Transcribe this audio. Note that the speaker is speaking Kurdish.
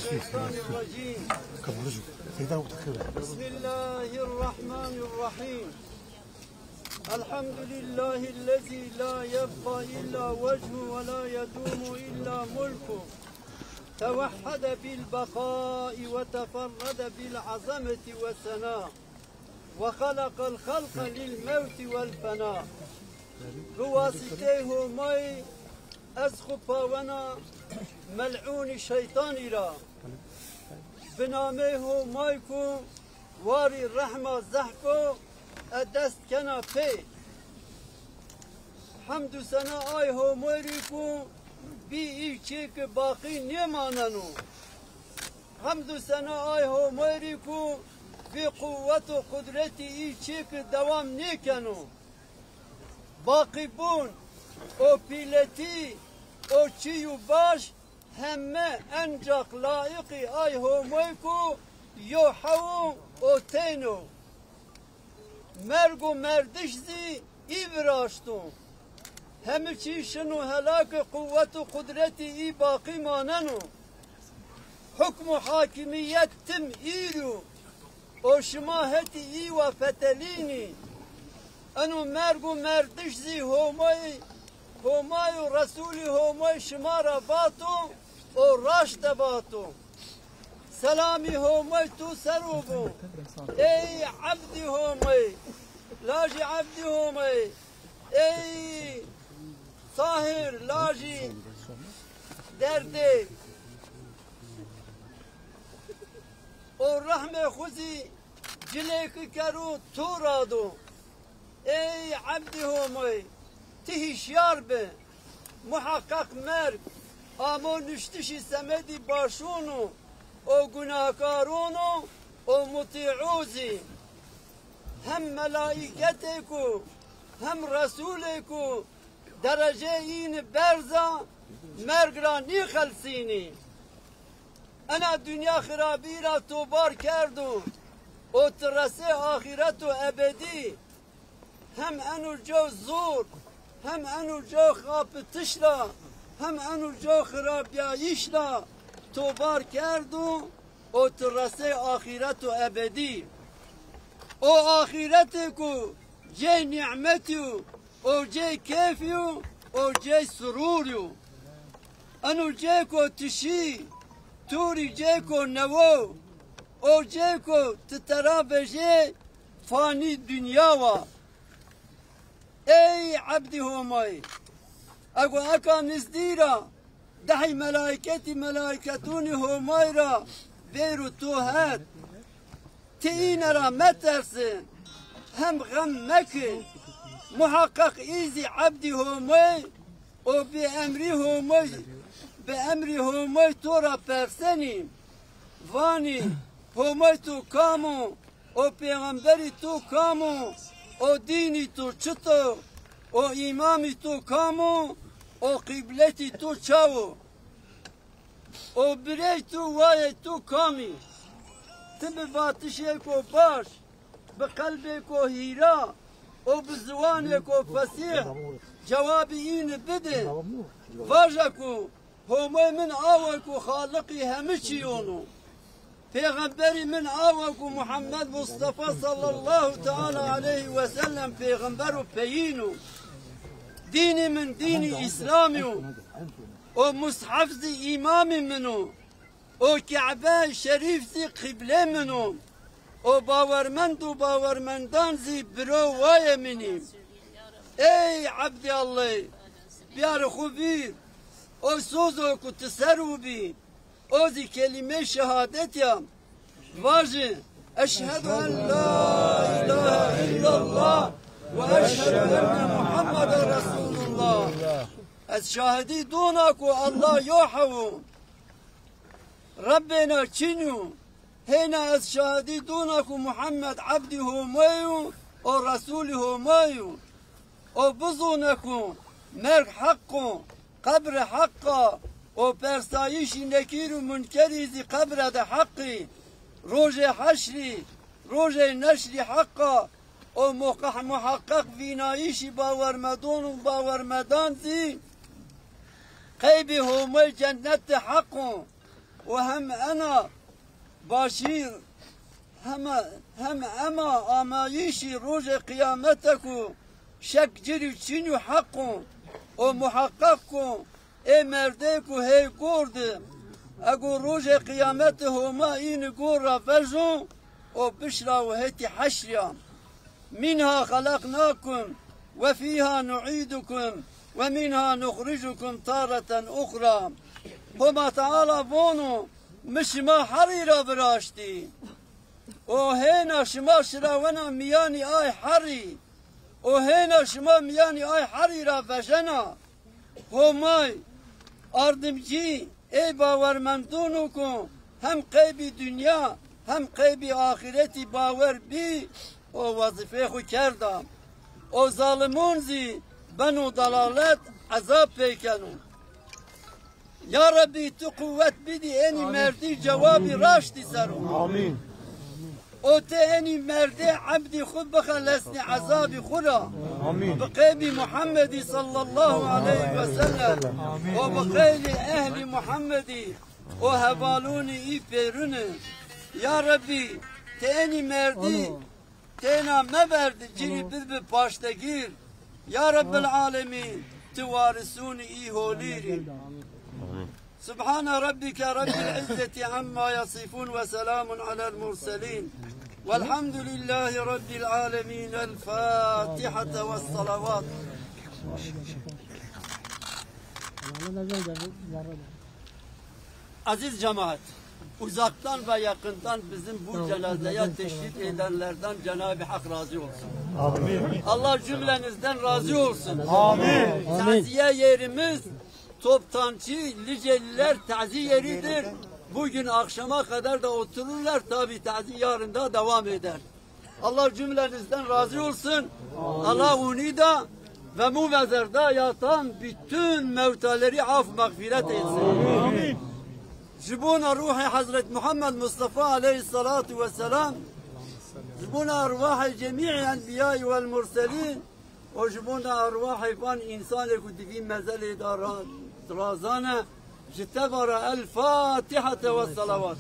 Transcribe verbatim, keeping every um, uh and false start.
الشيطان الرجيم. بسم الله الرحمن الرحيم. الحمد لله الذي لا يبقى إلا وجهه ولا يدوم إلا ملكه. توحد بالبقاء وتفرد بالعظمة والثناء. وخلق الخلق للموت والفناء. Bi wasiteyê Homayî ez xwe pawena melûnî şeytanî ra. Bi namê Homayî ku warî rehma zehf o, e dest kena pê. Hemd û sena ay Homayî ku bî î çêki baqî nêmaneno. Hemd û sena ay Homayî ku vî quwwet û qudretî î çêki dewam nêkeno. Baqîbûn û pîletî û çî û baş heme encax layiqî ay Homayî ku yo hew û tên o. Merg û merdiş zî î viraşto. Hemî çî şin û helake quwwet û qudretî î baqî maneno. Hukm û hakimiyet tim îr û o şima hetî î wa fetelînî. Eno merg û merdiş zî Homayî, Homayî û Resûlî Homayî şima ra vato û raşte vato. Selamî Homey tu ser û bû. Ey Ebdî Homey, lajî Ebdî Homey. Ey Tahir, lajî derdê. O rehmê xwe zî cilêki kerû tu rado. Ey Ebdî Homey, ti hişyar bi. Muheqeq merg amo nuştişî semedî başûn û, û gunahkarûn û, û mutîû zî. Hem melaîketê ku, hem resûlê ku dereceyê îni berz a, merg ra nîxelsînî. Ena dinya xirabî ra tobar kerd û, û ti resê axîret û ebedî. Hem eno co zor, hem eno co xapitiş ra, hem eno co xirabiyayîş ra tobar kerd û, û ti resê axîret û ebedî. O axîretê ku cê nîmetî û, û cê kêfî û, û cê surûrî yo. Eno cê ku ti şî, tu rî cê ku newo, o cê ku ti tera vejê, fanî dinya wa. Ey Ebdî Homayî! Ego eka nizdî ra dehî melaîketî melaîketûnî Homayî ra vêr û tu het. Ti îne ra metersin, hem xem mekin. Muheqeq î zî Ebdî Homayî û bi emrî Homayî, bi emrî Homayî to ra persenî. Vanî, Homayî tu kam o? O pêxemberî tu kam o? O dînî tu çit o? O îmamî tu kam o? O qîbletî tu çaw o? O birey tu wayê tu kam î? Ti bi vatişêko baş, bi qelbêko hîra û bi ziwanêko fesîh cewabî îni bidin. Vaje ku Homê min awe ku Xaliqî hemî çîyon o. Pêxemberî min awe ku Muhammed Mustafa sallallahu teala aleyhi ve sellem pêxember û peyîn o. Dînî min dînî Îslamî yo. O mushef zî îmamî min o. O Kebe Şerîf zî qîblê min o. O bawermend û bawermendan zî biro wayê min î. Ey Ebdî Allê, biyarî xwe vîr. O sozo ku ti ser û bî, o zî kelîmê şehadet ya. Vajî, Eşhedü en la ilahe illallah ve eşhedü enne Muhammeden Resulullah. Ez şahidî dona ku Allah yo hew o. Rebbêna çin û hêna ez şahidî dona ku Muhammed Ebdî Homay û, û Resûlî Homay û. Û bizûne ku merg heq o, qebr heq a, û persayîşî nekîr û munkerî zî qebra de heq î. Rojê heşrî, rojê neşrî heq a, û muqah-, muheqeq vînayîşî bawermedon û bawermedan zî qeybî Homay cennet de heq o. û hem ena başî, hem, hem ema amayîşî rojê qiyamete ku şek cirî çîn û heq û, û muheqeq ku ê merdê ku hê gor di, ego rojê qiyamete Homa îni gor ra vejo û bişra û hetî heşriya. Minha xelaqnakum ve fiha nu'idukum ve minha nuxricukum tareten uxra. Homa Teala vono, mi şima herî ra viraştî. O hêna şima şirawena miyanî ay herî. O hêna şima miyanî ay herî ra vejena. Homay, ardimcî, ê bawermendûn û ku hem qeybî dinya, hem qeybî axîretî bawer bî, o wezîfê xwe kerda. O zalimûn zî beno dalalet, ezab pê keno. Ya Rebbî, tu quwwet bidî ênî merdî cewabî raştî ser o. Amîn. O tê ênî merdê ebdî xwe bixelesnî ezabî xwe ra. Amîn. Bi qeybî Muhammedî sallallahu aleyhi ve sellem. Amîn. O bi qeylî ehlî Muhammedî, o hevalûnî î pêrûne. Ya Rebbî, tê ênî merdî têna meverd, cirî bibi paştegîr. Ya Rebbil Alemîn, tu warisûnî î holîrî. Subhane Rabbike Rabbil İzzeti amma yasifun ve selamun alel murselin. Velhamdülillahi Rabbil Alemin. El Fatihate ve salavat. Aziz cemaat, uzaktan ve yakından bizim bu cenazeye teşrif edenlerden Cenab-ı Hak razı olsun. Amin. Allah cümlenizden razı olsun. Amin. Taziye yerimiz Toptancı Liceliler taziye yeridir. Bugün akşama kadar da otururlar. Tabi taziye yarın da devam eder. Allah cümlenizden razı olsun. Allah ûnî da ve mû vezerda yatan bütün mevtaleri af mağfiret etsin. Amin. Ji bona ruhê Hazret Muhammed Mustafa aleyhissalatu vesselam, ji bona arwahê cemî enbiyayî vel murselîn, û ji bona arwahê van însanê ku di vî mezelê de ra-, razane, ji te ve re El Fatihate ve Selavat.